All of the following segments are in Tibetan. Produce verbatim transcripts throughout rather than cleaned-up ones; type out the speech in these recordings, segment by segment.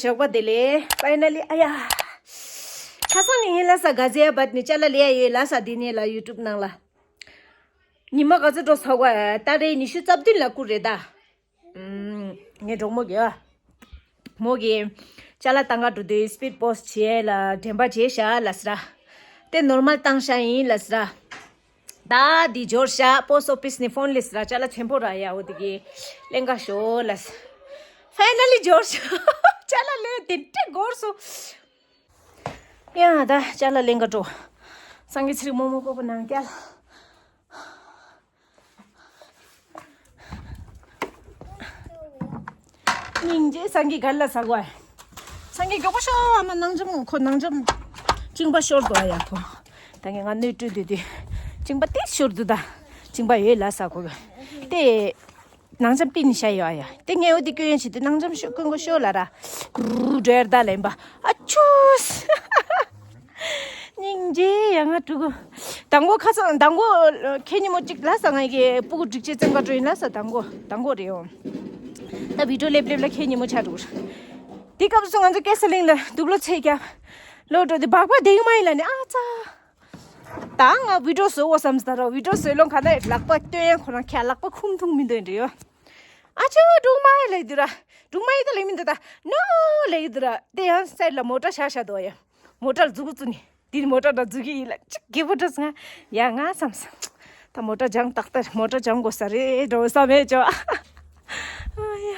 ཞོགས་པ་བདེ་ལེགས། ཕའི་ནལ་ལི། ཨ་ཡ། ཁ་སང་ནས་ཡིན་ལ་ས། ག་ཟེ་ཡ་བད་ནི་ཅ་ལག་ལས་ཡ་ཡོད་ལ་ས། འདི་ནས་ལ་ཡུ་ཊུབ་ནང་ལ། ཉི་མ་ག་ཚོད་འགྲོ་ས་གོ་ཨ། ཏ་རེ་ཉི་ཤུ་རྩ་བདུན་ལ་བསྐུར་རེད་ད། ཨུམ། ངའི་གྲོགས་མོ་གི་ཨ། མོ་གི་ཅ་ལག་བཏང་ག་འགྲོ་དུས་སི་པིཌ་པོ་སི་ཊི་བྱས་ལ་དྲན་པ་བརྗེད་ཤག་ལ་ས་ར། དེ་ནོར་མལ་བཏང་ཤག་ཡིན་ལ་ས་ར། ད་འདི་འབྱོར་ཤག་པོ་སི་ཊི་ཨོ་ཕི་སི་ནས་ཕོན་སླེབས་ས་ར། ཅ་ལག་ཆེན་པོ་ར་ཡ། འོ་དེ་གི་ལེན་ག་ཤོག་ལ་ས། ཕའི་ནལ་ལི་འབྱོར་ཤག། ཅ་ལག་ལེན་དེ་འདྲ་འགོར་སོང་། ཡ་ད་ཅ་ལག་ལེན་ག་འགྲོ། སངས་རྒྱས་ཚེ་རིང་། རྨོ་མོ། སྤོ་བོ། ནང་སྐྱལ། སྙིང་རྗེ། སངས་རྒྱས་ག་ལ་ས་གོ་ཨ། སངས་རྒྱས་མགྱོགས་པོ་ཤོག། ཨ་མ་ནང་འཇམ། ཁོ་ནང་འཇམ་གཅིན་པ་ཤོར་འདུག་ཨ་ཡ། ཁོ་ད་ངས་ང་སྣོད་བཀྲུས་དུས་དུས་གཅིན་པ་ཏིས་ཤོར་འདུག་ད། གཅིན་པ་ཡོད་ལ་ས་གོ་གི་དེ། ནང་འཇམ་པི་ནི་ཤ་ཡོད་ཨ་ཡ། དེ་ངས་འོ་དེ་སྐྱོན་ཡན་ཆེ་དུས་ནང་འཇམ་ཤོ་ཀུན་གོ་ཤོ་ལ་ར། རུ་འདྲེར་ད་ལེན་པ། ཨ་ཆུས། སྙིང་རྗེ་ཡ། ང་ཕྲུ་གུ། དང་པོ་ཁ་སང་དང་པོ་ཁེ་ཉི་མོ་གཅིག་ལ་ས། ང་གི་སྤུ་གུ་སྒྲིག་ཆས་བཙོང་ག་འགྲོ་ཡིན་ལ་ས། དང་པོ་དང་པོ་རེད་ཡོང་། ད་བི་ཌིའོ་སླེབས་སླེབས་ལ་ཁེ་ཉི་མོ་ཆགས་འགྲོ། དེ་སྐབས་སུ་ང་ཚོ་ཀེ་ས་ལིང་ལ་དུག་ལོག་ཚད་རྒྱབ། ལོག་འགྲོ་དུས་སྦག་སྦག་དེ་ཡིན་མ་ཡིན་ལ་ནི་ཨ་ཙ། ད་ང་བི་ཌིའོ་བཟོ་འོ་བསམ་ས་ར། བི་ཌིའོ་བཟོས་ལོང་ག་ན་ལག་པ་སྟོན་ཡང་ཁོ་རང་ཁྱ་ལག་པ་ཁུམ་ཐུང་མི་འདོན་འདྲ་ཡོད། ཨ་ཅོ་སྒྲུང་མ་ཡི་ལེགས་འདུག་ར། སྒྲུང་མ་ཡི་ད་ལེགས་མི་འདུག་ད། ནོ་ལེགས་འདུག་ར། དེ་ཡང་སའིཌ་ལ་མོ་ཊ་བཞག་བཞག་འདུག་ཡ། མོ་ཊ་ལ་འཛུགས་འཛུགས་ནི། དེ་ནི་མོ་ཊ་ལ་འཛུགས་ཀྱི་ཡིན་ལ་ཅིག་རྒད་པོ་འདྲ་སོང་ང་། ཡ་ང་བསམ་སོང་། ད་མོ་ཊ་སྦྱང་ཏག་ཏག་མོ་ཊ་སྦྱང་དགོས་ས་རེད་འགྲོ་བསམ་མེད་ཅོ། ཨ་ཡ།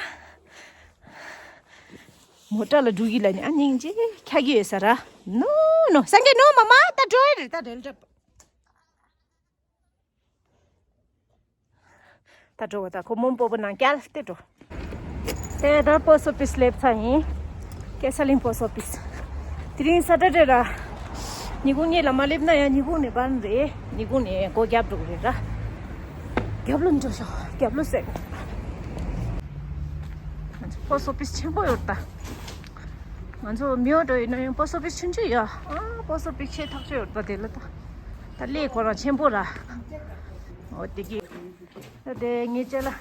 མོ་ཊ་ལ་འགྲོ་གི་ལ་ནི་ཨ་སྙིང་རྗེ་ཁྱག་གི་ཡོད་ས་ར། ནོ་ནོ་སངས་རྒྱས་ནོ་མ་མ་ད་འགྲོ་ཡི་རེད་ད་རེད་འདྲ། ད་འགྲོ་བ་ད་ཁོ་མོན་སྤོ་བོ་ནང་སྐྱལ་ཏེ་འགྲོ། དེ་ད་པོ་སི་ཊི་ཨོ་ཕི་སི་སླེབས་ཚར་ཡིན། ཀེ་ས་ལིང་པོ་སི་ཊི་ཨོ་ཕི་སི། དེ་རིང་སེ་ཊར་ཌེ་ར། ཉིན་གུང་ངེད་ལ་མ་སླེབས་ན་ཡང་ཉིན་གུང་ནས་བན་རེད། ཉིན་གུང་ནས་སྒོ་རྒྱབ་འགྲོ་གི་རེད་ར། རྒྱབ་ལོགས་འགྲོ་ཤོག་རྒྱབ་ལོགས་ཟེར། ང་ཚོ་པོ་སི་ཊི་ཨོ་ཕི་སི་ཆེན་པོ་ཡོད་ད། ང་ཚོ་མི་འོ་འགྲོ་ཡིན་ན་ཡང་པོ་སི་ཊི་ཨོ་ཕི་སི་ཆུང་ཆུང་ཡོད། ཨ་པོ་སི་ཊི་ཨོ་ཕི་སི་ཆེ་ཐག་ཆོད་ཡོད་པ་དེ་ལ་ད། ད་ལས་ཁོ་རང་ཆེན་པོ་ར། འོ་དེ་གི། ད་དེ་ངའི་ཅ་ལག་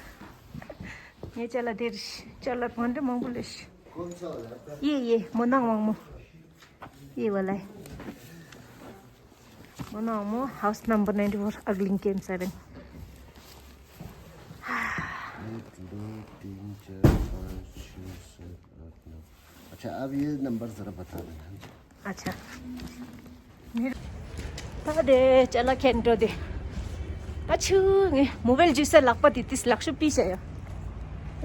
ངའི་ཅ་ལག་དེ་རེད། ཅ་ལག་གང་འདྲ་མང་པོ་སླེབས་ཤག་ཡེ་ཡེ་མོ་ནང་མང་མོ། ཡེ་བ་ལའི། One more house number ninety four, Agling Camp seven. एक, दो, तीन, चार, पाँच, छः, सात, आठ, नौ। अच्छा, अब ये नंबर ज़रा बता देना। अच्छा। ད་དེ་ཅ་ལག་ཁྱེར་འགྲོ་དེ། ཨ་ཆུ་ངས་མོ་བེལ་ཇུ་སར་ལག་པ་དེ་ཏིས་ལག་ཤུ་པི་ཤ་ཡ།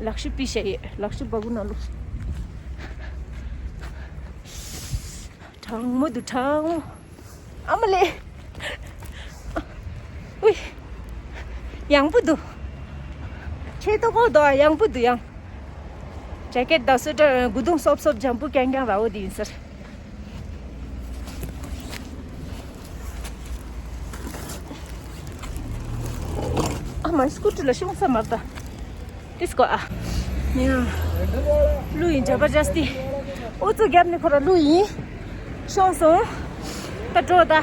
ལག་ཤུ་པི་ཤ་ཡེ་ལག་ཤུ་སྦ་གུ་ན་ལུ། གྲང་མོ་འདུག་གྲང་མོ། ཨ་མ་ལེ། ཨུའི། ཡང་པོ་འདུག་ཆེ་ཏོག་པོ་འདུག་ཡང་པོ་འདུག་ཡང་། ཇེ་ཀེཊ་དང་སུ་ཊར་དགུ་དུང་སོབ་སོབ་འཇམ་པོ་རྐྱང་རྐྱང་ར་བོ་འདི་ཡིན་ཟེར། ཨ་མ་སྐུ་ཊི་ལ་ཤོང་ས་མ་རེད་ད། ཏིས་ཀོ་ཨ། ཡ། ཀླུ་ཡིན་ཇ་བར་ཇ་སི་ཏི། ཨུ་ཚུགས་རྒྱབ་ནས་ཁོ་ར་ཀླུ་ཡིན། ཤོང་སོང་། ད་འགྲོ་ད།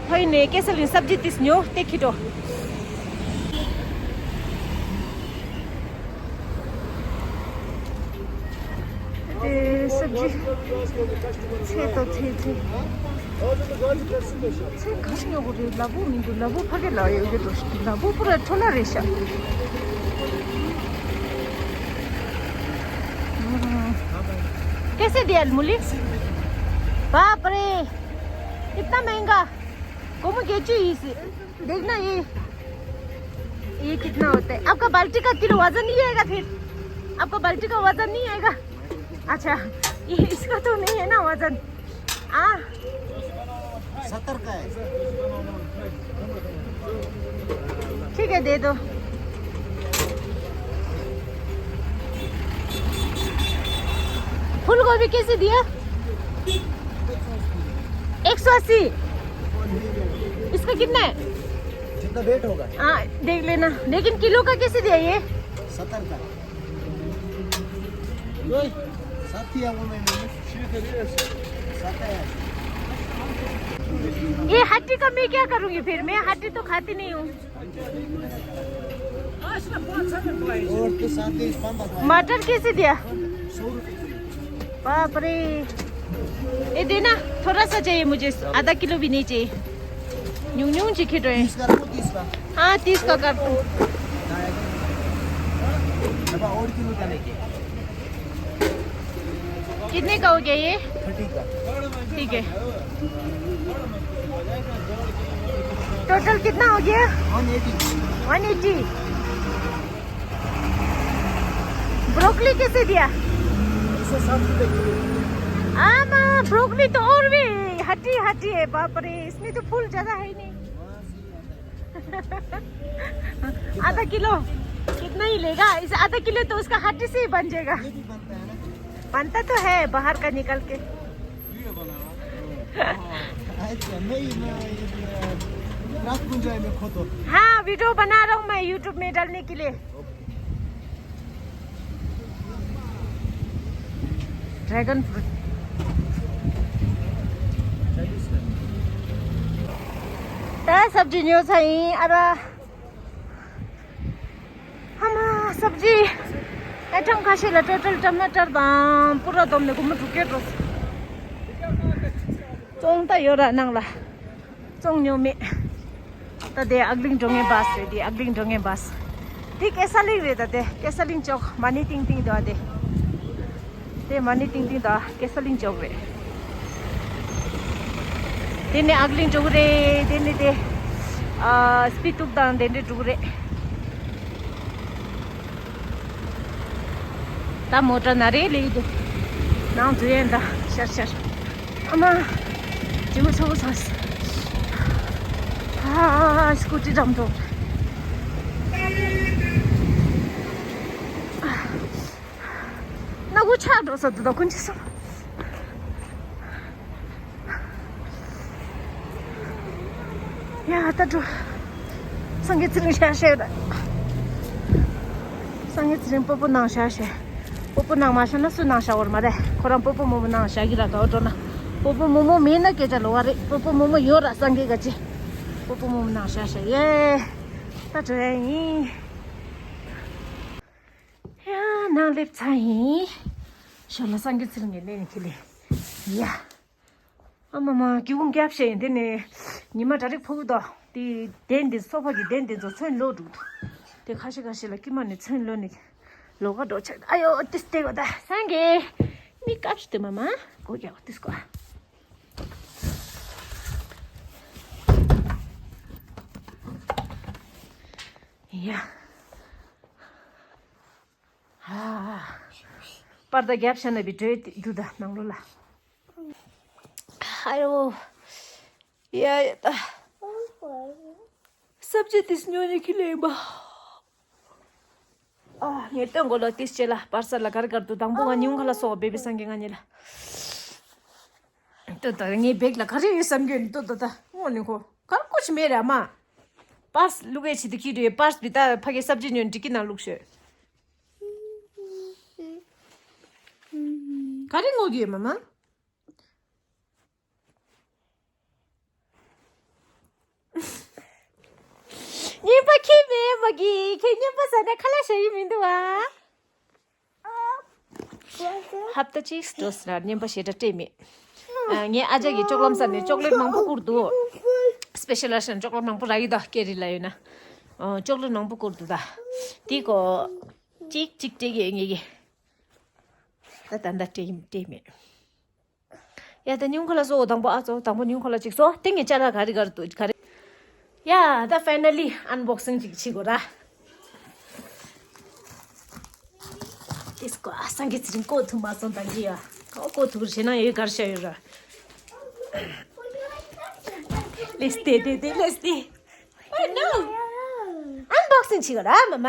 ཕ་ཡུལ་ནས་ཀེ་ས་ལིང་སབ་ཇི་ཏིས་ཉོ་སྟེ་ཁྱེར་འགྲོ། དེ་སབ་ཇི། ཚལ་དང་ཚལ་ཚལ། ཚལ་གང་ཉོ་དགོས་རེད། ལ་ཕུག་མི་འདུག་ལ་ཕུག་ཕ་གི་ལ་ཡོད་ཀྱི་འགྲོ་ཞིག་ལ་ཕུག་པུ་ར་འཕྲོ་བརླག་རེད་ཤག कैसे दिया मूली? बाप रे, इतना महंगा। गोमू कैचू इसे। देखना ये, ये कितना होता है? आपका बाल्टी का किलो वजन नहीं आएगा फिर? आपका बाल्टी का वजन नहीं आएगा? अच्छा, ये इसका तो नहीं है ना वजन? हाँ। सत्तर का है। ठीक है, दे दो। फूल गोभी कैसे दिया? एक सौ अस्सी। इसका कितना है? जितना वेट होगा। हाँ, देख लेना। लेकिन किलो का कैसे दिया ये? सत्तर का। सात किया वो मैंने। सात है। ये हड्डी का मैं क्या करूँगी फिर? मैं हड्डी तो खाती नहीं हूँ। और तो सात के पाँच बात है। मटर कैसे दिया? सौ रुपये किलो। बाप रे। ए, देना, थोड़ा सा चाहिए मुझे, आधा किलो भी नहीं चाहिए। न्यूं न्यूं जी खिट रहे हैं। तीस का रखो, तीस का। हाँ, तीस का कर दो। अब और किलो का लेके। कितने का हो गया ये? थर्टी का। ठीक है। टोटल कितना हो गया? One eighty. One eighty. Broccoli कैसे दिया? एक सौ साठ रुपए किलो। आमा, ब्रोकली तो और भी हड्डी हड्डी है, बाप रे, इसमें तो फूल ज्यादा है ही नहीं। आधा किलो कितना ही लेगा? इस आधा किलो तो उसका हड्डी से ही बन जाएगा। ये भी बनता है ना? बनता तो है बाहर का निकल के। अच्छा, नहीं, मैं ये, ये रात को जाए मैं खोतो। हाँ, वीडियो बना रहा हूँ मैं YouTube में डालने के लिए। Dragon fruit. त सब्जी न्यो छ यी, अब आमा, सब्जी आइटम खासै ल, टोटल टमाटर दाम पुरा दम ने गुम ठुके रोस। चोङ त यो र नङ ल। चोङ न्यो मे। त दे अग्लिङ ढोङे बास रे, दे अग्लिङ ढोङे बास। दे केसलिङ रे, त दे केसलिङ चोक माने तिङ तिङ the they. དེ་མ་ཎི་ཏིང་ཏིང་དང་ཀེ་ས་ལིང་ཅོག་རེད། དེ་ནས་ཨག་ལིང་ཅོག་རེད། དེ་ནས་དེ་ཨ་སྤི་ཏུག་དང་དེ་འདྲས་འགྲོ་གི་རེད། ད་མོ་ཊ་ན་རེ་ལེགས་འདུག་ནང་འཛུལ་ཡན་ད་ཤར་ཤར། ཨ་མ། ཇི་མ་ཚ་བོ་ཚ། ཨ་སྐུ་ཊི་འགྲམ་དུ། སྣ་ཁུག་ཆག་འགྲོ་ས་འདུག་ད་ཀུན་ཅི་སོང་། ཡ་ད་འགྲོ། སངས་རྒྱས་ཚེ་རིང་ཤ་ཤེ་ད། སངས་རྒྱས་ཚེ་རིང་སྤོ་བོ་ནང་ཤ་ཤེ། སྤོ་བོ་ནང་མ་ཤ་ན་སུ་ནང་ཤ་བོར་མ་རེད། ཁོ་རང་སྤོ་བོ་རྨོ་མོ་ནང་ཤ་གི་ར་ག་བ་འགྲོ་ན། སྤོ་བོ་རྨོ་མོ་མེད་ན་སྐད་ཆ་ལོ་བ་རེད། སྤོ་བོ་རྨོ་མོ་ཡོད་ར་སངས་རྒྱས་ག་ཅི། སྤོ་བོ་རྨོ་མོ་ནང་ཤ་ཤེ་ཡེ། ད་འགྲོ་ཡ་ཡིན། ཡ་ནང་སླེབས་ཚར་ཡིན། ཞོར་ལ་སངས་རྒྱས་ཚེ་རིང་གི་ལས་ནི་ཁྱེར་ལས། ཡ། ཨ་མ་མ་སྒེའུ་ཁུང་བརྒྱབ་བྱས་ཡིན། དེ་ནས་ཉི་མ་གྲ་རིག་ཕོག་གི་འདུག་དེ་གདན་དེ་སོ་ཕ་གི་གདན་དེ་ཚོ་ཚོན་ལོག་འགྲོ་གི་འདུག་དེ་ཁ་ཤས་ཁ་ཤས་ལ་དཀྱིལ་མ་ནས་ཚོན་ལོག་ནས་ལོག་ག་འགྲོ་ཆགས། ཨ་ཡོ་ཏིས་ཏེ་གོ་ད་སངས་རྒྱས་མི་སྐབས་ཤིག་དེ་མ་མ་གོ་རྒྱག་ཏིས་གོ། ཡ། ཧ། པར་ད་རྒྱབ་ཤ་ན་བི་ཌིའོ་དུ་ད་ནང་ལོ་ལ། ཧ་ཡོ། ཡ་ཡ་ད། སབ་ཇི་ཏིས་ཉོ་ནི་ཁི་ལེ་བ། ཨ་ངས་སྟོན་གོ་ལོ་ཏིས་ཅེ་ལ་པར་ས་ལ་གར་གར་དུ་དང་པོ་ང་ཉུང་ཁ་ལ་སོགས་བེ་བི་སང་གི་ང་ཉེ་ལ། ཏོ་ད་ངའི་བེག་ལ་ག་རེ་ཡོད་བསམ་གྱི་ཡོད་ནི་ཏོ་ད་ད་དངོས་ནི་ཁོ་གར་ཀོ་ཆི་མེད་ར་མ། པར་སི་ལུག་ཨེ་ཆི་དི་ཁི་རེ་པར་སི་བི་ད་ཕ་གི་སབ་ཇི་ཉོ་འགྲིག་གི་ན་ལུག་ཤོད། ག་རེ་ངོ་གི་ཡོད་མ་མ། རྔན་པ་ཁྱེད་མེད་མ་གི་ཁྱེད་རྔན་པ་ཟ་ན་ཁ་ལག་ཟ་ཡི་མི་འདུག་ཨ། ཧབ་ཏ་གཅིག་སྤྲོ་ཟེར་ན་རྔན་པ་ཞེ་དྲག་སྤྲད་མེད། ཨ་ངས་ཨ་ཅག་གི་ཅོག་ལམ་ཟ་ནས་ཅོག་ལེཊ་མང་པོ་བསྐུར་འདུག་སྤེ་ཤལ་ཨ་ཤན་ཅོག་ལེཊ་མང་པོ་རག་གི་འདུག་ཀེ་རི་ལ་ཡོད་ན། ཨ་ཅོག་ལེཊ་མང་པོ་བསྐུར་འདུག་ད། དེ་གོ་གཅིག་གཅིག་སྤྲད་གི་ངས་གི། ད་ད་ད་སྤྲད་ཡིན་སྤྲད་མེད། ཡ་ད་ཉུང་ཁ་ལ་སོ་དང་པོ་ཨ་ཚོ་དང་པོ་ཉུང་ཁ་ལ་ཅིག་སོ་ཏེ་ངེ་ཅ་ལ་ག་རི་ག་རི་དུ་ག་རི། ཡ་ད་ཕའི་ན་ལི་ཨན་བོག་སིང་ཅིག་བྱེད་དགོས་ར། ཏིས་ཀོ་ཨ་སང་གི་ཚིག་གོ་ཐུ་མ་སོང་དང་གི་ཡ། ཨོ་གོ་ཐུ་རེ་ན་ཡོད་གར་ཤ་ཡོད་ར། ལེས་ཏེ་ཏེ་ཏེ་ལེས་ཏེ། ཨོ་ནོ། ཨན་བོག་སིང་བྱེད་དགོས་ར་མ་མ།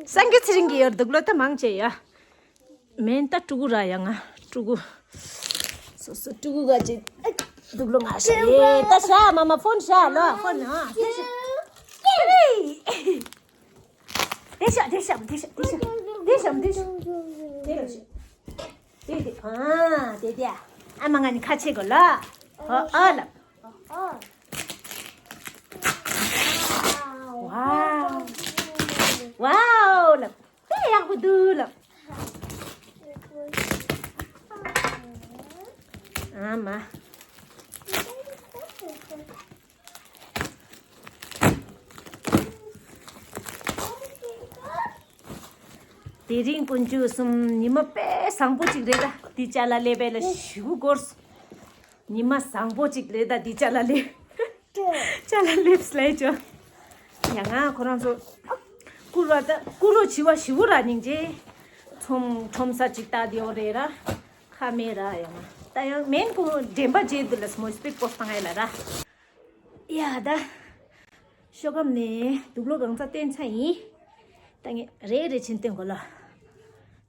སང་གི་ཚེ་རིང་གི་ཡོར་འདུག་ལོ་ད་མང་ཆེ་ཡ། མེན་ད་ཕྲུ་གུ་ར་ཡ་ང་ཕྲུ་གུ། སོ་སོ་ཕྲུ་གུ་ག་ཅི་འདུག་ལོ་ང་ཤ་ཡེ་ད་ཤ་མ་མ་ཕོན་ཤ་ལོ་ཕོན་ཨ་ཤ་ཤ། དེ་ཤ་དེ་ཤ་དེ་ཤ་དེ་ཤ་དེ་ཤ་དེ་ཤ་དེ་ལ་ཤ། དེ་དེ་ཨ་དེ་དེ་ཨ་མ་ང་ནི་ཁ་ཆེ་གོ་ལ་ཨ་ཨ་ལ། ཝའོ། ཝའོ་ལབ། དཔེ་ཡག་པོ་འདུག་ལབ། ཨ་མ། དེ་རིང་དཀོན་མཆོག་གསུམ་ཉི་མ་དཔེ་བཟང་པོ་ཅིག་རེད་ད། འདི་ཅ་ལག་སླེབས་པ་ལ་ཞེ་པོ་འགོར་སོང་། ཉི་མ་བཟང་པོ་ཅིག་རེད་ད་འདི་ཅ་ལག་སླེབས། ཅ་ལག་སླེབས་སླེབས་ཅོ། ཡ་ང་ཁོ་རང་ཚོ་བསྐུར་བ་ད་བསྐུར་རོགས་བྱི་བ་ཞེ་པོ་ར་སྙིང་རྗེ། ཚོམ་ཁྲོམ་ས་ཅིག་ལྟ་དེ་འོ་རེད་ར། ཁ་མེད་ར་ཡ་ང་ད་ཡང་མེན་ཁོ་འདྲེན་པ་རྗེས་འདུག་ལ་སྨོ་སྤེག་པོ་བཏང་ཡ་ལ་ར། ཡ་ད། ཤོ་སྒམ་ནས་དུག་ལོག་གང་ཚ་བསྟན་ཚ་ཡིན། ད་ངས་རེ་རེ་ཕྱིན་བསྟན་གོ་ལ།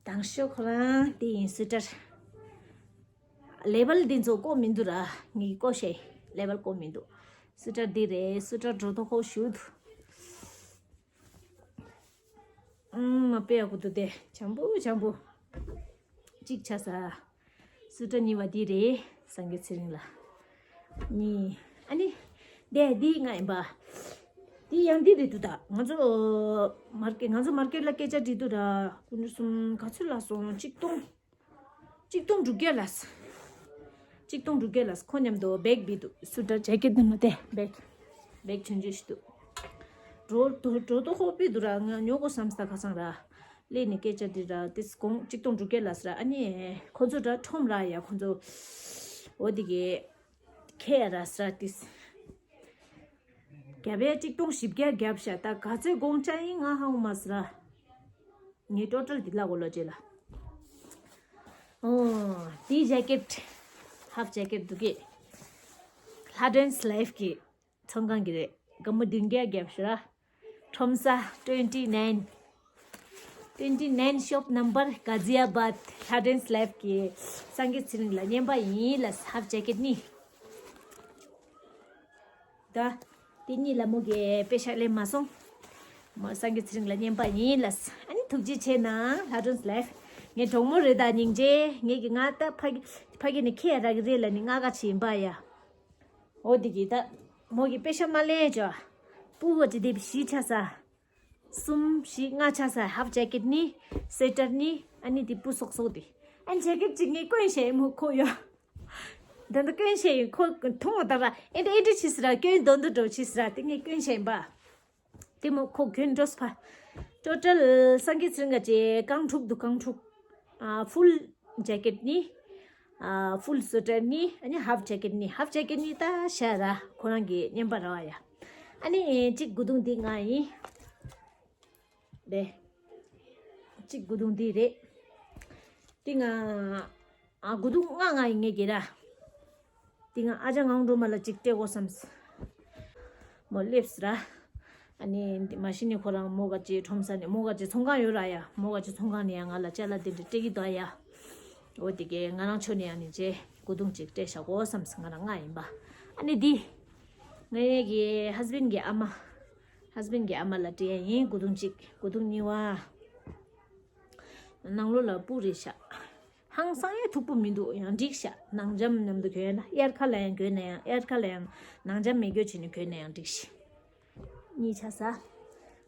དང་ཤོ་ཁོ་རང་དེ་ཡིན་སུ་ཏར། ལེ་བལ་འདི་ཚོ་བཀོད་མི་འདུག་ར། ངས་བཀོད་ཤེས། ལེ་བལ་བཀོད་མི་འདུག་སུ་ཏར་འདི་རེད། སུ་ཏར་འགྲོ་ཐོ་ཁོ་ཞུ་འདུག་ཨུམ་མ་དཔེ་ཡག་པོ་འདུག་སྟེ། འཇམ་པོ་འཇམ་པོ། གཅིག་ཆ་ས། སུ་ཏར་གཉིས་པ་འདི་རེད། སངས་རྒྱས་ཚེ་རིང་ལགས། གཉིས། ཨ་ནི། འདི་འདི་ང་ཡིན་པ། འདི་ཡང་འདི་རེད་འདུག་ད། ང་ཚོ་མར་ཀེ་ང་ཚོ་མར་ཀེ་ལ་སྐད་ཆ་དྲིས་འདུག་ར། སྐུ་མཁྱེན་གསུམ་ག་ཚོད་ལ་སོང་། ཆིག་སྟོང་། ཆིག་སྟོང་དྲུག་བརྒྱ་ལ། ཆིག་སྟོང་དྲུག་བརྒྱ་ལ། ཁོ་མཉམ་དུ་བེག་བི་འདུག་སུ་ཏར་ཇེ་ཀེ་ཊི་འདི་མ་དེ་བེག་བེག་ཆུང་ཆུང་ཞིག་འདུག་འགྲོ་འགྲོ་འགྲོ་ལྡོག་ཁོག་པའི་འདུག་ར། ང་ཉོ་དགོས་བསམ་སྟ་ཁ་སང་ར། ལས་ནས་སྐད་ཆ་འདྲི་ར། དེ་དགོང་ཆིག་སྟོང་དྲུག་བརྒྱ་ལ་ཟེར་ར། ཨ་ནི་ཁོ་ཚོ་འདྲ་ཁྲོམ་ར་ཡ་ཁོ་ཚོ། འོ་དེ་གས་ཁེ་ར་ཟེར་ར། དེ་རྒྱབ་ཡ་ཆིག་སྟོང་བཞི་བརྒྱ་རྒྱབ་ཤག་ད་ག་ཚོད་དགོང་ཅག་ཡིན་ང་ཧ་གོ་མ་སོང་ར། ངའི་ཊོ་ཊལ་འདི་ལ་གོ་ལོ་རྗེས་ལ། ཨོ། དེའི་ཇེ་ཀེཊ། ཧབ་ཇེ་ཀེཊ་འདུག་གི་ལྷ་སྒྲོན་ལའིཕ་གི་ཚོང་ཁང་གི་རེད། སྒམ་པོ་བདུན་བརྒྱ་བརྒྱབ་ཤག་ར། ཁྲོམ་ས་twenty nine། twenty nine shop number Ghaziabad། ལྷ་སྒྲོན་ལའིཕ་གི་སངས་རྒྱས་ཚེ་རིང་ལ་རྔན་པ་ཡིན་ལ། ཧབ་ཇེ་ཀེཊ་ནི། ད། དེ་གཉིས་ལ་མོ་གིས་པེ་ཤག་ལེན་མ་སོང་། མོ་སངས་རྒྱས་ཚེ་རིང་ལ་རྔན་པ་ཡིན་ལ། ཨ་ནི་ཐུགས་རྗེ་ཆེ་གནང་ལྷ་སྒྲོན་ལའིཕ། ངའི་གྲོགས་མོ་རེད་ད་སྙིང་རྗེ། ངེད་ཀྱི་ང་ད་ཕ་གི་ཕ་གི་ནས་ཁྱེད་རག་གི་རེད་ལ་ནི་ང་ག་ཆེ་ཡིན་པ་ཡ། འོ་དེ་གི་ད། མོ་གིས་པེ་ཤག་མ་ལེན་ཅོ། སྤུ་བ་ཅི་དེ་བཞི་ཆ་ས། གསུམ་བཞི་ལྔ་ཆ་ས། ཧབ་ཇེ་ཀེཊ་ནི། སུ་ཊར་ནི། ཨ་ནི་དེ་སྤུ་སོག་སོག་དེ། ཨ་ནི་ཇེ་ཀེཊ་ཅིག་ངས་གོན་ཤེས་མོ་ཁོ་ཡོ། ད་ད་གོན་ཤེས་ཡིན་ཁོ་མཐོང་བ་ད་ར། ཨེ་འདྲ་ཨེ་འདྲ་ཆི་སི་ར་གོན་དོན་དུ་འགྲོ་ཆི་སི་ར་དེ་ངས་གོན་ཤེས་ཡིན་པ། དེ་མོ་ཁོ་གོན་འགྲོ་སི་ཕ། ཊོ་ཊལ་སངས་རྒྱས་ཚེ་རིང་ག་ཅེ་རྐང་དྲུག་འདུག་རྐང་དྲུག་ཨ་ཕུལ་ཇེ་ཀེཊ་ནི། ཨ་ཕུལ་སུ་ཊར་ནི། ཨ་ནི་ཧབ་ཇེ་ཀེཊ་ནི། ཧབ་ཇེ་ཀེཊ་ནི་ད་ཤ་ར་ཁོ་རང་གི་རྔན་པ་ར་བ་ཡ། ཨ་ནི་གཅིག་དགུ་དུང་འདི་ང་ཡིན། རེད། གཅིག་དགུ་དུང་འདི་རེད། འདི་ང་ཨ་དགུ་དུང་ལྔ་ང་ཡིན་ངེས་ཀྱི་ར། དེ་སྔ་ཨ་ཅག་ངང་སྒྲོལ་མ་ལ་ཅིག་སྤྲད་དགོས་བསམས། མོ་སླེབས་ར། ཨ་ནི་འདི་མ་གཞི་ནས་ཁོ་རང་མོ་ག་ཅེ་ཁྲོམ་ས་ནས་མོ་ག་ཅེ་ཚོང་ཁང་ཡོད་ར་ཡ། མོ་ག་ཅེ་ཚོང་ཁང་ནས་ཡང་ང་ལ་ཅ་ལག་དེ་འདྲ་སྤྲད་ཀྱི་འདུག་ཡ། འོ་དེ་གས་ང་རང་ཕྱོགས་ནས་ཡང་ནི་ཅེ་དགུ་དུང་ཅིག་སྤྲད་བཞག་གོ་བསམས། ང་རང་ལྔ་ཡིན་པ། ཨ་ནི་འདི། ངའི་གི་ཧས་བྷེན་གྱི་ཨ་མ། ཧས་བྷེན་གྱི་ཨ་མ་ལ་སྤྲད་ཡ་ཡིན། དགུ་དུང་གཅིག་དགུ་དུང་གཉིས་པ། ནང་ལོགས་ལ་སྤུ་རེད་ཤག་ཧང་སང་ཡ་མཐུག་པོ་མི་འདུག་ཡང་འགྲིག་ཤག་ནང་འཇམ་མཉམ་དུ་གྱོན་ན། དབྱར་ཁ་ལ་ཡང་གྱོན་ན་ཡང་། དབྱར་ཁ་ལ་ཡང་ནང་འཇམ་མེ་གྱོ་བྱས་ནས་གྱོན་ན་ཡང་འགྲིག་ཤག་གཉིས་ཆ་ས།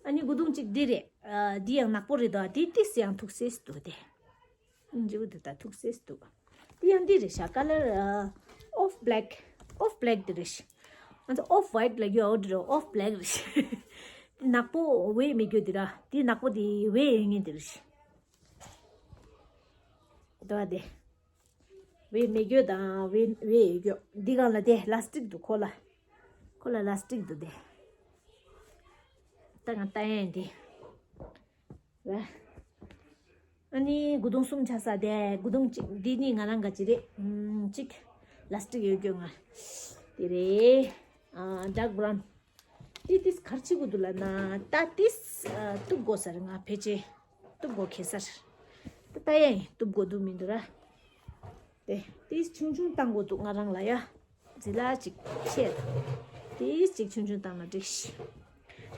ཨ་ནི་དགུ་དུང་གཅིག་འདི་རེད། ཨ་འདི་ཡང་ནག་པོ་རེད་དོ། འདི་ཏིས་ཡང་ཐུག་སེ་འདུག་སྟེ། འཇིགས་འདུག་ད་ཐུག་སེ་འདུག་འདི་ཡང་འདི་རེད་ཤག་ཀ་ལར་ཨ་ཨོཕ་བྷེ་ལེག་ཨོཕ་བྷེ་ལེག་འདི་རེད་ཤག་ང་ཚོ་ཨོཕ་ཝའིཊ་ལ་ཡོད་འོ་འདི་རེད། ཨོཕ་བྷེ་ལེག་རེད་ཤག་ནག་པོ་ཝེ་མེ་གྱོ་འདི་ར། འདི་ནག་པོ་འདི་ཝེ་ཡོད་ངེས་འདི་རེད་ཤག་དོ་དེ། ཝེ་མེ་གྱོ་དང་ཝེ་ཝེ་ཡོད་གྱོ། འདི་སྒང་ལ་དེ་ལ་སི་ཊིག་འདུག་ཁོ་ལ། ཁོ་ལ་ལ་སི་ཊིག་འདུག་དེ། ད་ང་ལྟ་ཡ་ཡིན་དེ། ཝེ། ཨ་ནི་དགུ་དུང་གསུམ་ཆ་ས་དེ། དགུ་དུང་གཅིག་འདི་གཉིས་ང་རང་ག་ཅི་རེད། ཨམ་གཅིག་ལ་སི་ཊིག་ཡོད་གྱོ་ང་། དེ་རེད། ཨ་ཌརྐ་བྷ་རའུན། འདི་ཏིས་གར་ཆི་གུ་འདུག་ལ་ན། ད་ཏིས་ཨ་གཏུབ་དགོས་ས་རེད། ང་ཕལ་ཆེར་གཏུབ་དགོས་ཁེལ་ས་རེད། ད་ལྟ་ཡ་ཡིན། གཏུབ་དགོས་འདུག་མི་འདུག་ར། དེ་ཏིས་ཆུང་ཆུང་བཏང་དགོས་འདུག་ང་རང་ལ་ཡ། ཛི་ལ་ཅིག་ཆེ། ཏིས་ཅིག་ཆུང་ཆུང་བཏང་ན་འགྲིག་ཤག་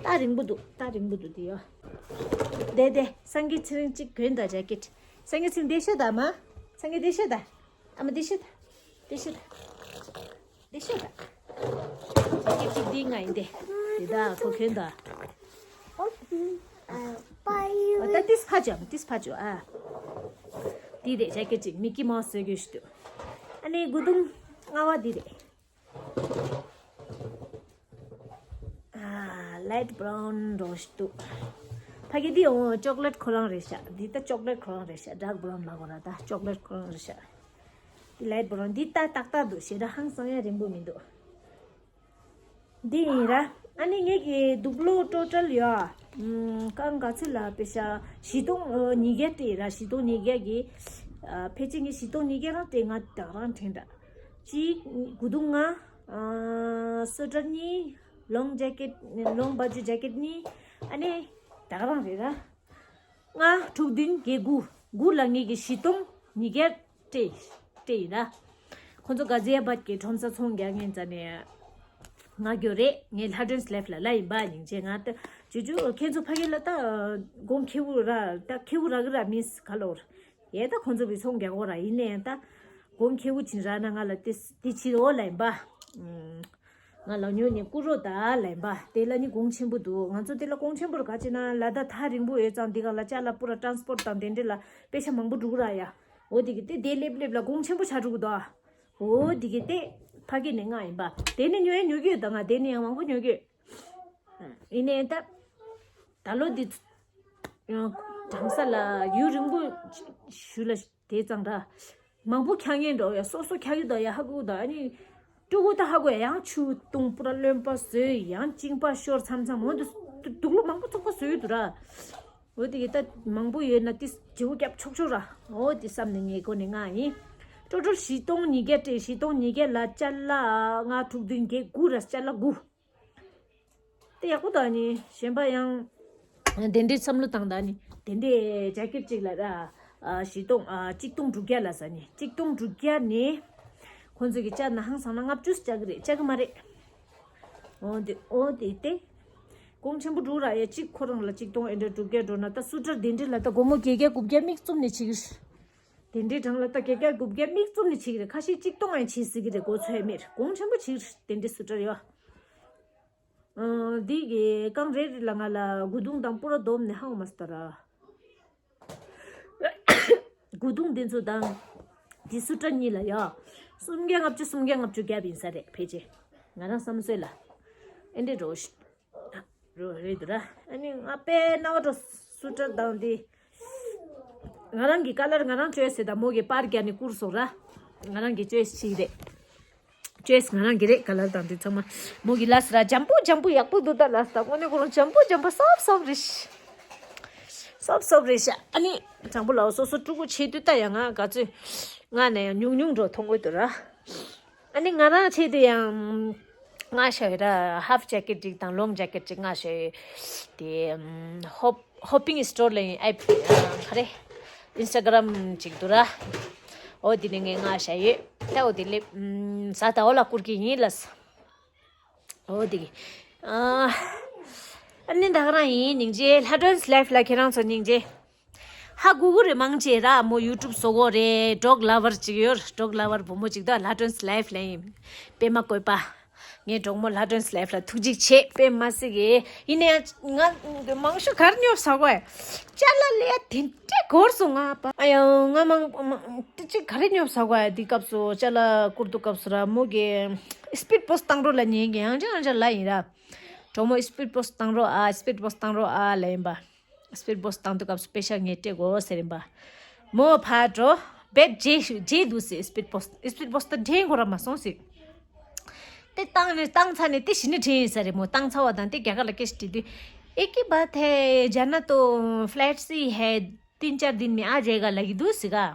ད་རིང་པོ་འདུག་ད་རིང་པོ་འདུག་དེ་ཡོ། དེ་དེ་སངས་རྒྱས་ཚེ་རིང་ཅིག་གྱོན་དང་ཇེ་ཀེཊ། སངས་རྒྱས་ཚེ་རིང་དེ་ཤོད་དང་མ། སངས་རྒྱས་དེ་ཤོད་དང་། ཨ་མ་དེ་ཤོད་དང་། དེ་ཤོད་དང་། དེ་ཤོད་དང་། ཇེ་ཀེཊ་ཅིག་འདི་ང་ཡིན་ཏེ། དེ་ད་ཁོ་གྱོན་དང་། ཨོ་ད་ཏིས་ཕ་ཅོ། ཏིས་ཕ་ཅོ་ཨ། དེ་དེ་ཇེ་ཀེཊ་ཅིག་མི་ཀི་མའོ་སི་བཟོས་གྱོ་ཤི་དུ། ཨ་ནི་དགུ་དུང་ལྔ་པ་འདི་རེད། ཨ། light brown འདྲ་ཞིག་འདུག་ཕ་གི་འདི་ཡང་ཅོག་ལེཊ་ཁོ་རང་རེད་ཤག་འདི་ད་ཅོག་ལེཊ་ཁོ་རང་རེད་ཤག dark brown ལབ་དགོས་ར། ད་ཅོག་ལེཊ་ཁོ་རང་རེད་ཤག་འདི་light brown འདི་ད་ཏག་ཏག་འདུག་ཞེ་དྲག་ཧང་སང་ཡ་རིང་པོ་མི་འདུག་འདི་ཡིན་ར། ཨ་ནི་ངེད་ཀྱི་དུག་ལོག་ཊོ་ཊལ་ཡོད། ཨམ། རྐང་ག་ཚོད་ལ་པེ་ཤ་བཞི་སྟོང་ཨ། ཉིས་བརྒྱ་སྤྲད་ར། བཞི་སྟོང་ཉིས་བརྒྱ་གི། ཨ། ཕལ་ཆེར་ངས་བཞི་སྟོང་ཉིས་བརྒྱ་རང་སྤྲད། ང་ད་ག་རང་དྲན་འདྲ། གཅིག་དགུ་དུང་ལྔ། ཨ། སུ་ཊར་གཉིས། ལོང་ཇེ་ཀེཊ། ལོང་བ་ཇུ་ཇེ་ཀེཊ་གཉིས། ཨ་ནི་ད་ག་རང་རེད་ར། ལྔ་དྲུག་བདུན་བརྒྱད་དགུ། དགུ་ལ་ངེད་ཀྱིས་བཞི་སྟོང་ཉིས་བརྒྱ་སྤྲད། སྤྲད་ཡིན་ན། ཁོང་ཚོ་ག་ཛི་ཡ་བཱད་ཀྱི་ཁྲོམ་ས་ཚོང་རྒྱག་མཁན་རྩ་ནས་ང་རྒྱོ་རེད། ངས་ལྷ་སྒྲོན་སི་ལེབ་ལ་ལབ་ཡིན་པ། སྙིང་རྗེ། ང་ད་ཇུ་ཇུ་ཁྱེད་ཚོ་ཕ་གི་ལ་ད་གོང་ཁེ་པོ་ར། ད་ཁེ་པོ་རག་གི་ར་མིས་ག་ལོར་ཡས་ད་ཁོང་ཚོ་བི་ཚོང་རྒྱག་གོ་ར། ཡིན་ནའི་ད་གོང་ཁེ་པོ་ཕྱིན་རག་ན་ང་ལ་དེ་དེ་ཕྱིར་འོ་ལབ་ཡིན་པ། ང་ལ་ཉོ་ནས་བསྐུར་རོགས་ད་ལབ་པ། དེ་ལ་ནི་གོང་ཆེན་པོ་འདུག་ང་ཚོ་དེ་ལ་གོང་ཆེན་པོ་རུ་ག་ཅེ་ན་ལ་ད་ཐག་རིང་པོ་ཡོད་ཙང་། འདི་ག་ལ་ཅ་ལག་པུ་ར་ཊ་རན་སི་པོར་ཊི་དང་དེ་འདྲ་ལ་པེ་ཤ་མང་པོ་འགྲོ་གི་ར་ཡ། འོ་དེ་གི་དེ་དེ་སླེབས་སླེབས་ལ་གོང་ཆེན་པོ་ཆགས་འགྲོ་གི་འདུག་འོ་དེ་གི་དེ་ཕ་གི་ནས་མངགས་ཡིན་པ། དེ་ནས་ཉོ་ཡ་ཉོ་གི་ཡོད་ད། ང་དེ་ནས་ཡང་མང་པོ་ཉོ་གི་ཡོད། ཡིན་ནའི་ད་ད་ལོ་འདི་གྲང་ས་ལ་ཡུན་རིང་པོ་ཞུ་ལ། དེ་ཙང་ར། མང་པོ་འཁྱག་ངེས་འགྲོ་ཡ། སོ་སོ་འཁྱག་གི་འདུག་ཡ། ཧ་གོ་འདུག་ཨ་ནི་ཕྲུ་གུ་ད་ཧ་གོ་ཡ། ཡང་ཆུ་བཏུང་པུ་ར་རློན་པ་བཟོས། ཡང་གཅིན་པ་ཤོར། མཚམས་མཚམས་འོ་འདུག་དུག་ལོག་མང་པོ་ཚོགས་པ་བཟོས་ཡོད་འདུག་ར། འོ་དེ་གི་ད་མང་པོ་ཡོད་ན་དེ་བརྗེ་པོ་རྒྱབ་ཆོག་ཆོག་ར། འོ་དེ་བསམ་ནས་ངས་གོ་ནས་མངགས་ཡིན། ཊོ་ཊལ་བཞི་སྟོང་ཉིས་བརྒྱ་སྤྲད། བཞི་སྟོང་ཉིས་བརྒྱ་ལ་ཅ་ལག་ལྔ་དྲུག་བདུན་བརྒྱད་དགུ་ར། ཅ་ལག་དགུ། དེ་ཡག་པོ་དང་ནི་གཞན་པ་ཡང་། དེ་འདྲའི་བསམ་བློ་བཏང་དང་ནི་དེ་འདྲའི་ཇེ་ཀེཊ་གཅིག་ལ་ར། ཨ། བཞི་སྟོང་། ཨ། གཅིག་སྟོང་དྲུག་བརྒྱ་ལ་ཟ་ནི། གཅིག་སྟོང་དྲུག་བརྒྱ་ནི། ཁོང་ཚོ་གི་བཅག་ན་ཧང་སང་ན་ལྔ་བཅུ་བཅག་གི་རེད། བཅག་གི་མ་རེད། འོ་དེ་འོ་དེ་དེ། གོང་ཆེན་པོ་འགྲོ་ར་ཡ། གཅིག་ཁོ་རང་ལ་གཅིག་སྟོང་ཨེ་འདྲ་དྲུག་བརྒྱ་འགྲོ་ན། ད་སུ་ཊར་དེ་འདྲ་ལ་ད་སྒོར་མོ་བརྒྱད་བརྒྱ་དགུ་བརྒྱ་མིག་བཙུམ་ནས་བྱེད་གི་རེད། དེ་འདྲའི་གྲངས་ལ་ད་བརྒྱད་བརྒྱ་དགུ་བརྒྱ་མིག་བཙུམ་ནས་བྱེད་གི་རེད། ཁ་ཤས་གཅིག་སྟོང་ཡང་བྱེད་སྲིད་གི་རེད། གོ་ཚོད་མེད། གོང་ཆེན་པོ་བྱེད་གི་རེད། དེ་འདྲའི་སུ་ཊར་ཡོད། ཨ། འདི་གི་རྐང་རེ་རེ་ལ་ང་ལ་དགུ་དུང་དང་པུ་ར་བསྡོམས་ནས་ཧ་གོ་མ་སོང་ད་ར། དགུ་དུང་འདི་ཚོ་དང་། འདི་སུ་ཊར་གཉིས་ལ་ཡ། སུམ་བརྒྱ་ལྔ་བཅུ། སུམ་བརྒྱ་ལྔ་བཅུ་བརྒྱབ་ཡིན་ས་རེད། ཕལ་ཆེར་ང་རང་བསམ་ཚོད་ལ། ཨེ་འདྲས་འགྲོ་ཞིག་རོ་རེད་འདུག་ར། ཨ་ནི་ང་དཔེ་རྣ་བ་འགྲོ། སུ་ཊར་དང་འདི། ང་རང་གི་ཀ་ལར་ང་རང་ཅོའི་སི་ཟེར་ད་མོ་གི་པར་རྒྱག་ནས་བསྐུར་སོང་ར། ང་རང་གི་ཅོའི་སི་ཅིག་རེད། ཅོའི་སི་ང་རང་གི་རེད། ཀ་ལར་དང་འདི་ཚང་མ། མོ་གི་ལ་སི་ར་འཇམ་པོ་འཇམ་པོ་ཡག་པོ་འདུག་ད་ལ་སི་ད་དངོས་གནས་ཁོ་རང་འཇམ་པོ་འཇམ་པོ་སོབ་སོབ་རེད་ཤག་སོབ་སོབ་རེད་ཤག་ཨ་ནི་དྲང་པོ་ལབ། སོ་སོ་ཕྲུ་གུ་བྱེད་དུས་ད་ཡང་ང་ག་ཚོད་ང་ནས་ཡང་ཉུང་ཉུང་འགྲོ་མཐོང་གི་འདུག་ར། ཨ་ནི་ང་རང་བྱེད་དུས་ཡང་མངགས་བཞག་ཡོད་ར། ཧབ་ཇེ་ཀེཊ་ཅིག་དང་ལོང་ཇེ་ཀེཊ་ཅིག་མངགས་བཞག་ཡོད། དེ་ཧོབ་ཧོ་པིང་སི་ཊོར་ལ་ཡིན། ཨེབ་ག་རེ། ཨིན་སི་ཊ་གྷ་རམ་ཅིག་འདུག་ར། འོ་དེ་ནས་ངས་མངགས་བཞག་ཡོད། ད་འོ་དེ་སླེབས། ཨམ། གཟའ་ཟླ་བ་ལ་བསྐུར་གྱི་ཡིན་ལགས། འོ་དེ་གི། ཨ། ཨ་ནི་ད་ག་རང་ཡིན། སྙིང་རྗེ། ལྷ་སྒྲོན་སི་ལེབ་ལ་ཁྱེད་རང་ཚོ་སྙིང་རྗེ། ཧ་གོ་གི་རེད། མང་ཆེ་ར་མོ་ཡུ་ཊུབ་བཟོ་གོ་རེད། ཌོག་ལ་ཝར་ཅིག་ཡོད། ཌོག་ལ་ཝར་བུ་མོ་ཅིག་འདུག་ལྷ་སྒྲོན་སི་ལེབ་ལ་ཡིན། པད་མ་བཀོད་པ། ངའི་གྲོགས་མོ་ལྷ་སྒྲོན་སི་ལེབ་ལ་ཐུགས་རྗེ་ཆེ། དཔེ་མ་སྲིད་གི། ཡིན་ནའི་ང་མང་ཤོས་ག་རེ་ཉོ་ཟ་གོ་ཡ། ཅ་ལག་ལས་དེ་འདྲས་འགོར་སོང་ང་པ། ཨ་ཡ་ང་མང་མང་དེ་ཅིག་ག་རེ་ཉོ་ཟ་གོ་ཡ། དེ་སྐབས་སུ་ཅ་ལག་བསྐུར་དུས་སྐབས་སུ་ར་མོ་གི་སི་པིཌ་པོ་སི་ཊི་བཏང་རོགས་ལབ་ཉན་གི་ཡང་ཅང་ཅང་ལབ་ཡིན་ར། གྲོགས་མོ་སི་པིཌ་པོ་སི་ཊི་བཏང་རོགས་ཨ། སི་པིཌ་པོ་སི་ཊི་བཏང་རོགས་ཨ་ལབ་ཡིན་པ། སི་པིཌ་པོ་སི་ཊི་བཏང་དུས་སྐབས་སུ་པེ་ཤག་ངས་སྤྲད་དགོས་ཟེར་ཡིན་པ། མོ་ཕར་འགྲོ། བེད་རྗེས་རྗེས་འདུག་ཟེར། སི་པིཌ་པོ་སི་སི་པིཌ་པོ་སི་ཊི་ད་འདྲེན་དགོས་ར་མ་སོང་ཟེར། དེ་བཏང་ནས་བཏང་ཚར་ནས་དེ་གཞི་ནས་དྲན་ཡིན་ས་རེད། མོ་བཏང་ཚར་བ་དང་དེ་རྒྱ་གར་ལ་སྐད་ཆ་དྲིས་དུས། एक ही बात है, जाना तो फ्लाइट से ही है, तीन चार दिन में आ जाएगा ལབ་ཀྱི་འདུག་ཟེར་ག།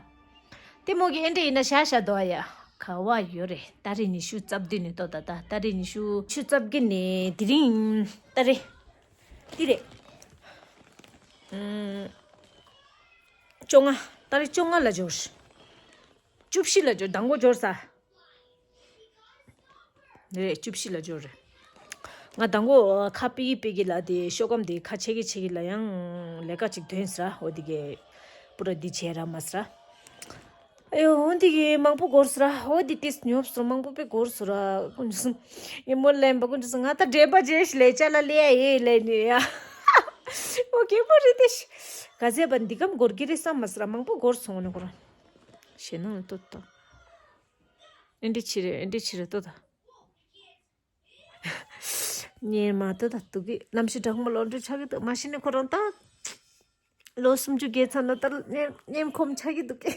དེ་མོ་གི་ཨེ་འདྲ་ཡིན་ན་བཞག་བཞག་འདུག་ཨ་ཡ། ག་བ་ཡོད་རེད། ཏ་རིག་ཉི་ཤུ་རྩ་བདུན་ནས་ཏོ་ད་ད་ཏ་རིག་ཉི་ཤུ་ཉི་ཤུ་རྩ་བརྒྱད་ནས་དེ་རིང་ཏ་རིག་འདི་རེད། ཨུམ། བཅོ་ལྔ། ཏ་རིག་བཅོ་ལྔ་ལ་འབྱོར། བཅུ་བཞི་ལ་འབྱོར། མདང་དགོང་འབྱོར་ས། རེད། བཅུ་བཞི་ལ་འབྱོར་རེད། ང་མདང་དགོང་ཁ་པི་ཀི་པི་ཀི་ལ་དེ་ཤོག་སྒམ་དེ་ཁ་ཕྱེ་གི་ཕྱེ་གི་ལ་ཡང་ལས་ཀ་ཅིག་དོན་ཟེར་འོ་དེ་གི་པུ་ར་འདི་བྱས་ར་མ་ཟེར། ཨ་ཡོ་འོ་དེ་གི་མང་པོ་འགོར་ཟེར། འོ་དེ་ཏིས་ཉོབ་ཟེར། མང་པོ་པེ་འགོར་ཟེར། ཀུན་ཅི་སང་ངས་མོ་ལན་པ་ཀུན་ཅི་སང་ང་ད་འདྲེ་པ་རྗེས་ལས་ཅ་ལ་ལས་ཡ་ཡེ་ལས་ནི་ཡ། འོ་གེ་པོ་རེད་དེ་ཤི། ག་ཟེ་པ་འདི་གམ་འགོར་གི་རེད་བསམ་མ་ཟེར། མང་པོ་འགོར་སོང་ནི་འགོར། ཞེ་ན་ལ་ཏོ་ཏོ། ཨེ་འདྲ་ཆི་རེད། ཨེ་འདྲ་ཆི་རེད་ལྟོས་ད། ཉེ་མ་ལྟོས་ད། འདུག་གི། གནམ་གཤིས་གྲང་མོ་ལོག་འགྲོ་ཆགས་ཀྱི་འདུག་མ་གཞི་ནས་ཁོ་རང་ད་ལོ་སུམ་ཅུ་བརྒལ་ཚར་ན་ད་མཉམ་མཉམ་ཁོམ་ཆགས་ཀྱི་འདུག་གི།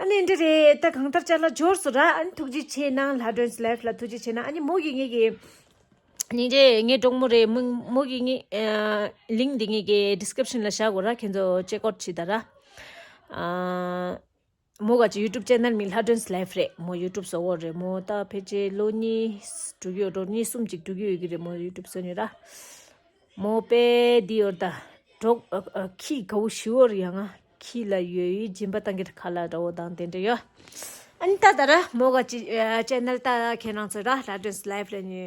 ཨ་ནི་འདི་རེད། ད་གང་ལྟར་ཅ་ལག་འབྱོར་སོང་ར། ཨ་ནི་ཐུགས་རྗེ་ཆེ་གནང་། ལྷ་སྒྲོན་ལའེབ་ལ་ཐུགས་རྗེ་ཆེ་གནང་། ཨ་ནི་མོ་གིས་ངེད་ཀྱི་སྙིང་རྗེ་ངའི་གྲོགས་མོ་རེད། མོ་མོ་གིས་ངའི་ལིང་འདི་ངེད་ཀྱི་ཌི་སི་ཀི་རིབ་ཤན་ལ་བཞག་གོ་ར། ཁྱེད་ཚོ་ཅེག་ཨའུཊ་བྱེད་ད་ར། ཨ། མོ་ག་ཅི་ཡུ་ཊུབ་ཅེ་ནལ་མིང་ལྷ་སྒྲོན་ལའེབ་རེད། མོ་ཡུ་ཊུབ་བཟོ་གོ་རེད། མོ་ད་ཕལ་ཆེར་ལོ་གཉིས་འགྲོ་གི་ཡོད་འགྲོ། གཉིས་གསུམ་ཅིག་འགྲོ་གི་ཡོད་ཀྱི་རེད། མོ་ཡུ་ཊུབ་བཟོ་ནི་ར། མོ་དཔེ་འདི་ཡོད་ད། གྲོགས་ཨ་ཨ་ཁྱི་དགའ་བོ་ཞི་བོ་རེད། ཡང་ང་ཁྱི་ལ་ཡོད་ཡི་སྦྱིན་པ་བཏང་གི་རེད། ཁ་ལག་འདྲ་བོ་དང་དེ་འདྲ་ཡོད། ཨ་ནི་ད་ད་ར་མོ་ག་ཅི་ཨ་ཅེ་ནལ་ད་ཁྱེད་རང་ཚོ་ར། ལྷ་སྒྲོན་ལའེབ་རེད། ནི་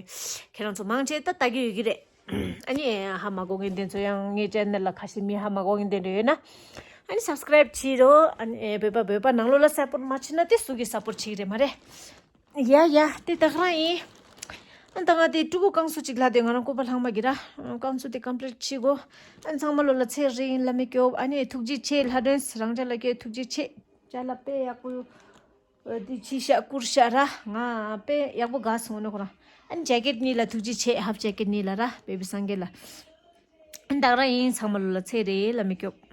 ཁྱེད་རང་ཚོ་མང་ཆེ་ད་ལྟ་གི་ཡོད་ཀྱི་རེད། ཨ་ནི་ཧ་མ་གོ་མཁན་དེ་ཚོ་ཡང་ངའི་ཅེ་ནལ་ལ་ཁ་ཤས་མི་ཧ་མ་གོ་མཁན་དེ་འདྲ་ཡོད་ན། ཨ་ནི་སབ་སི་ཀི་རེབ་བྱེད་རོགས། ཨ་ནི་བོད་པ་བོད་པ་ནང་ལོགས་ལ་སབ་པོར་མ་བྱེད་ན་དེ་སུ་གིས་སབ་པོར་བྱེད་ཀྱི་རེད་མ་རེད། ཡ་ཡ་དེ་ད་ག་རང་ཡིན། ཨ་ད་ང་དེ་ཕྲུ་གུ་རྐང་བཙུགས་ཅིག་ལྷག་དེ་ང་རང་སྐུད་པ་ལྷག་མ་གི་ར། རྐང་བཙུགས་དེ་ཀམ་པི་ལིཊ་བྱེད་དགོས། ཨ་ནི་ཚང་མ་ལོ་ལ་ཚེ་རིང་ལ་མི་སྐྱོབ། ཨ་ནི་ཐུགས་རྗེ་ཆེ། ལྷ་སྒྲོན་རང་ཅག་ལ་སྐྱོ་ཐུགས་རྗེ་ཆེ། ཅ་ལག་དཔེ་ཡག་པོ། འདི་ཕྱི་ཤག་བསྐུར་ཤག་ར། ང་དཔེ་ཡག་པོ་དགའ་སོང་ནོ་ཁོ་རང་། ཨ་ནི་ཇེ་ཀེཊ་གཉིས་ལ་ཐུགས་རྗེ་ཆེ། ཧབ་ཇེ་ཀེཊ་གཉིས་ལ་ར། བེ་བི་སངས་རྒྱས་ལ། ཨ་ནི་ད་ག་རང་ཡིན། ཚང་མ་ལོ་ལ་ཚེ་རིང་ལ་མི་སྐྱོབ།